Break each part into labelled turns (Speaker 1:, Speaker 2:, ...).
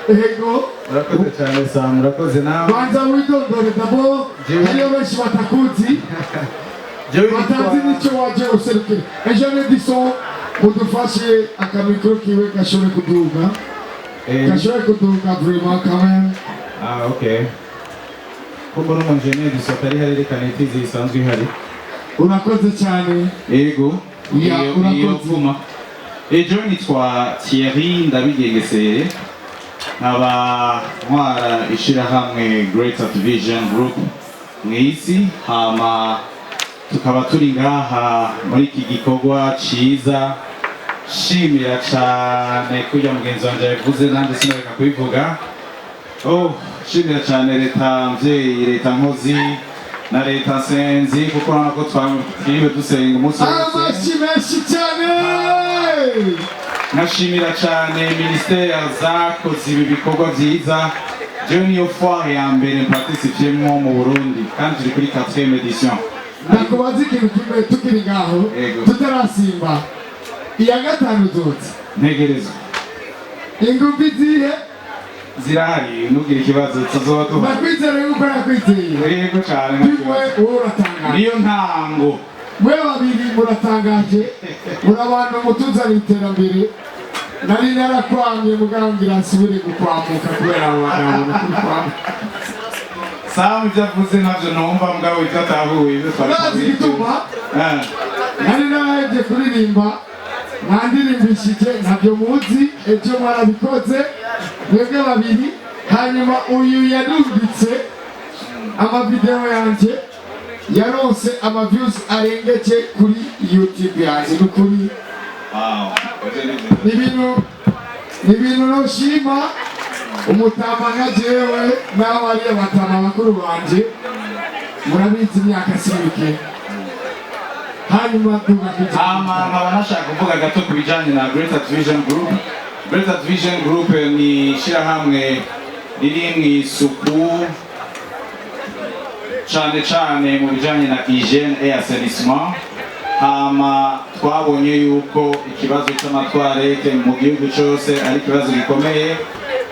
Speaker 1: Ego.
Speaker 2: Urakoze cyane, Sam, urakoze nawe.
Speaker 1: Banza widondore d'abord. Hariyo benshi batakuzi,
Speaker 2: Jewe
Speaker 1: batazi
Speaker 2: nitwa
Speaker 1: n'icyo waje userukira. Ingénieur du son, mudufashe akamicro kiwe gashobore kuduga. Gashobore kuduga vraiment quand même.
Speaker 2: Ah, okay. Ko mbona umu ingénieur du son atari hari, reka nitizi isanzwe ihari.
Speaker 1: Urakoze cyane.
Speaker 2: Ego.
Speaker 1: Ya,
Speaker 2: iyo
Speaker 1: urakoze.
Speaker 2: Iyo vuma. Ejo nitwa Thierry Ndabigengeseye, nkaba ntwara ishirahamwe Great Art Vision Group mu isi. Hama tukaba turi ngaha muri iki gikorwa ciza. Shimira cane kurya mugenzi wanje yabivuze, nanjye sinareka kubivuga. Oh, shimira cyane leta mvyeyi, leta nkozi na leta nsenzi, kuko urabona ko twiriwe dusenga umunsi wose.
Speaker 1: Amashyi menshi cyane.
Speaker 2: Nkashimira cyane ministère zakoze ibi bikorwa vyiza. Jewe niyo foire ya mbere mparticipyemwo mu Burundi, kandi turi kuri 4e édition.
Speaker 1: Ndakubaza ikintu kimwe tukiri ngaho.
Speaker 2: Ego.
Speaker 1: Tutarasimba, iya gatanu zotse?
Speaker 2: Ntegerezwa.
Speaker 1: Ingufu izihe?
Speaker 2: Zirahari, ntugire ikibazo, tuzoba tuhari.
Speaker 1: Ndakwizera yuko nakwizeye.
Speaker 2: Yego cyane, nta
Speaker 1: Bimwe
Speaker 2: kibazo.
Speaker 1: wowe uratangaje.
Speaker 2: Niyo ntango.
Speaker 1: Mwe babiri muratangaje, muri abantu mutuzana iterambere. Nari narakwamye, mugangira nsubire gukwamuka kubera abo bagabo kuri kwamuka.
Speaker 2: Sam ibyo avuze ntabyo numva, mugabo ibyo atahuye, ibyo twari
Speaker 1: Urazi igituma?
Speaker 2: Ah.
Speaker 1: Nari narahevye kuririmba, mwandirimbishije, ntabyo muzi. Ejo mwarabikoze mwebwe babiri. Hanyuma uyu yarungitse amavideo yanje, yaronse amaviews arengeje kuri YouTube yanjye, ni ukuri.
Speaker 2: Wow. Ibyo ni byiza.
Speaker 1: Ni ibintu noshima umutama nka jewe, n'abo ari abatama bakuru banje. Murabizi, imyaka si mike. Hanyuma duga kwijambo.
Speaker 2: Hama nkaba nashaka kuvuga gato ku bijyanye na Greater Vision Group. Greater Vision Group ni ishyirahamwe riri mu isuku, cyane cyane mu bijyanye na hygiène et assainissement. Hama twabonye yuko ikibazo cy'amatoilettes mu gihugu cyose ari ikibazo gikomeye.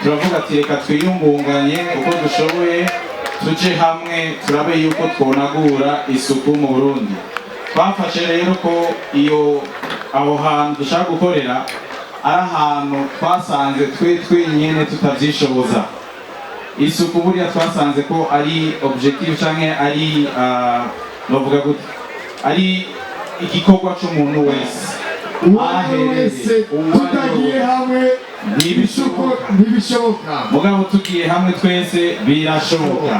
Speaker 2: Turavuga ati reka twiyungunganye uko dushoboye, tuje hamwe, turabe yuko twonagura isuku mu Burundi. Twafashe rero ko iyo aho hantu dushaka gukorera ari ahantu twasanze twe twenyine tutavyishoboza. Isuku buriya twasanze ko ari objectif canke ari novuga gute, ari igikorwa c'umuntu wese
Speaker 1: uwo ari we wese.
Speaker 2: Aherereye, uwo ari we
Speaker 1: Tutagiye
Speaker 2: wese.
Speaker 1: hamwe, isuku
Speaker 2: Ntibishoboka.
Speaker 1: ntibishoboka.
Speaker 2: Mugabo tugiye hamwe twese birashoboka.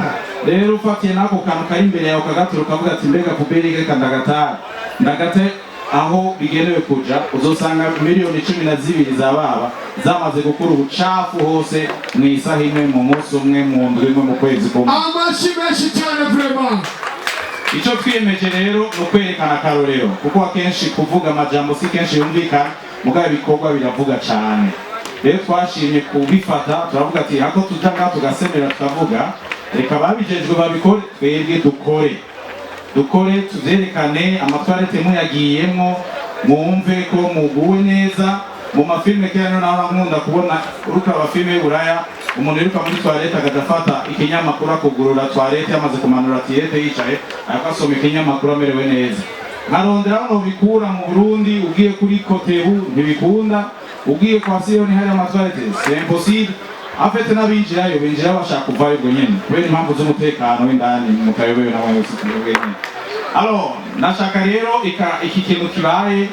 Speaker 2: Rero ufatiye n'ako kantu kari imbere yawe, ukagatura, ukavuga ati mbega poubelle, reka ndagatara, ndagate aho bigenewe kuja, uzosanga miliyoni 12 za baba zamaze gukura ubucafu hose mu isaha imwe, mu munsi umwe, mu ndwi imwe, mu kwezi kumwe.
Speaker 1: Amashyi menshi cyane vraiment.
Speaker 2: Icyo twiyemeje rero ni ukwerekana akarorero, kuko akenshi kuvuga amajambo si kenshi yumvikana, mugabo ibikorwa biravuga cyane. Rero twashimye kubifata, turavuga ati hako tuja ngaha tugasemera tukavuga, reka babijejwe babikore, twebwe dukore, dukore tuvyerekane. Amatoilettes muyagiyemwo mwumve ko muguwe neza. Mu mafilms kera niho naho nkunda kubona, uriko abafilms y'uburaya, umuntu yiruka muri toilette akaja afata ikinyamakuru, akugurura toilette, yamaze kumanura tirette, yicaye ariko asoma ikinyamakuru amerewe neza. Nkarondera hano bikura mu Burundi, ugiye kuri Kotebu ntibikunda, ugiye kwa Siyoni hari amatoilettes, c'est impossible. En fait, n'abinjirayo binjira bashaka kuvayo ubwo nyene kubera impamvu z'umutekano w'indani mutayobewe nawe wese nyene. Alors nashaka rero iki kintu kibaye,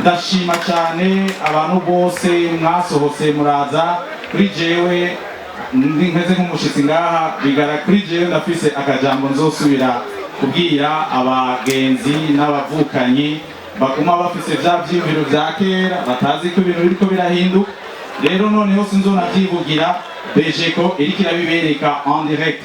Speaker 2: ndashima cyane abantu bose mwasohotse muraza. Kuri jewe ndi nkeze nk'umushitsi ngaha, bigara kuri jewe ndafise akajambo nzosubira kubwira abagenzi n'abavukanyi baguma bafise vya vyiyumviro vya kera, batazi ko ibintu biriko birahinduka. Rero noneho sinzonavyivugira, Bejeco iriko irabibereka en direct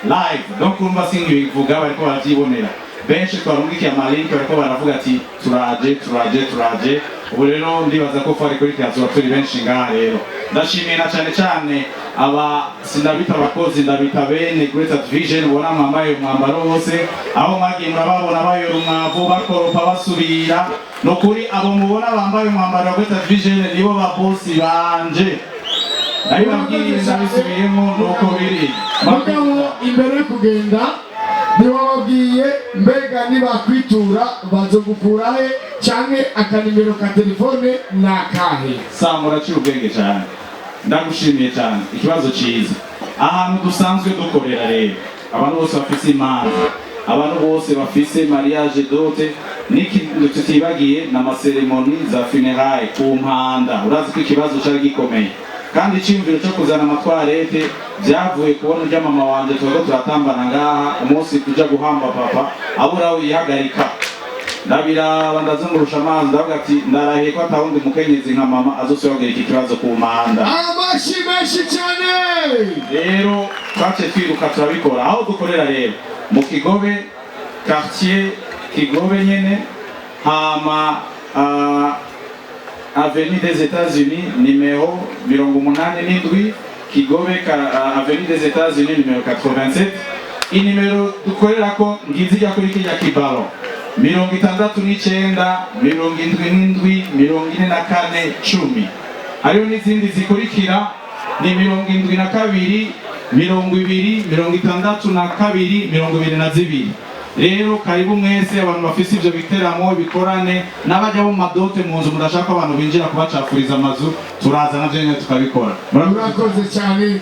Speaker 2: live. Donc urumva sinkibivuga, bariko baravyibonera. Benshi twarungikiye amalinks, bariko baravuga ati turaje, turaje, turaje. Ubu rero ndibaza ko twari kuri tuba turi benshi ngaha. Rero ndashimiye na cane cane aba, sindabita abakozi, ndabita bene Great Vision. Ubona mwambaye umwambaro wose, aho mwagiye murababona bayora umwavu, bakoropa, basubira. Ni ukuri abo mubona bambaye umwambaro wa Great Vision nibo ba boss banje. Ndabibabwiye, ndabisubiyemo, nuko biri.
Speaker 1: Mugabo imbere yo kugenda ntiwababwiye, mbega nibakwitura bazogukura he, canke akanimero ka telefone ni akahe?
Speaker 2: Sam, uraciye ubwenge cyane, ndagushimiye cyane, ikibazo cyiza. Ahantu dusanzwe dukorera rero, abantu bose bafise imanza, abantu bose bafise mariage, dot, n'ikintu tutibagiye na ma cérémonies za funérailles ku mpanda. Urazi ko ikibazo cyari gikomeye, kandi iciyumviro cyo kuzana ama toilettes byavuye kubona urya mama wanje turiko turatambana ngaha, umunsi tuja guhamba papa abura aho yihagarika. Ndabiraba, ndazungurusha amazi, ndavuga ati ndarahiye ko atawundi mukenyezi nka mama azosubira iki kibazo ku mpanda.
Speaker 1: Amashi menshi cyane.
Speaker 2: Rero twaciye twiruka turabikora. Aho dukorera rero, mu Kigobe, quartier Kigobe nyene, hama avenue des États-Unis numéro 87, Kigobe avenue des États-Unis numéro 87. Inimero dukorerako ngizi ijya kuri kijya kibaro: 69 77 44 10. Hariho n'izindi zikurikira, ni 72 20 62 22. Rero karibu mwese, abantu bafise ivyo biteramo, bikorane n'abajya mu ma dot, mu nzu mudashaka ko abantu binjira kubacafuriza amazu, turaza navyo nyene tukabikora.
Speaker 1: Murakoze cyane.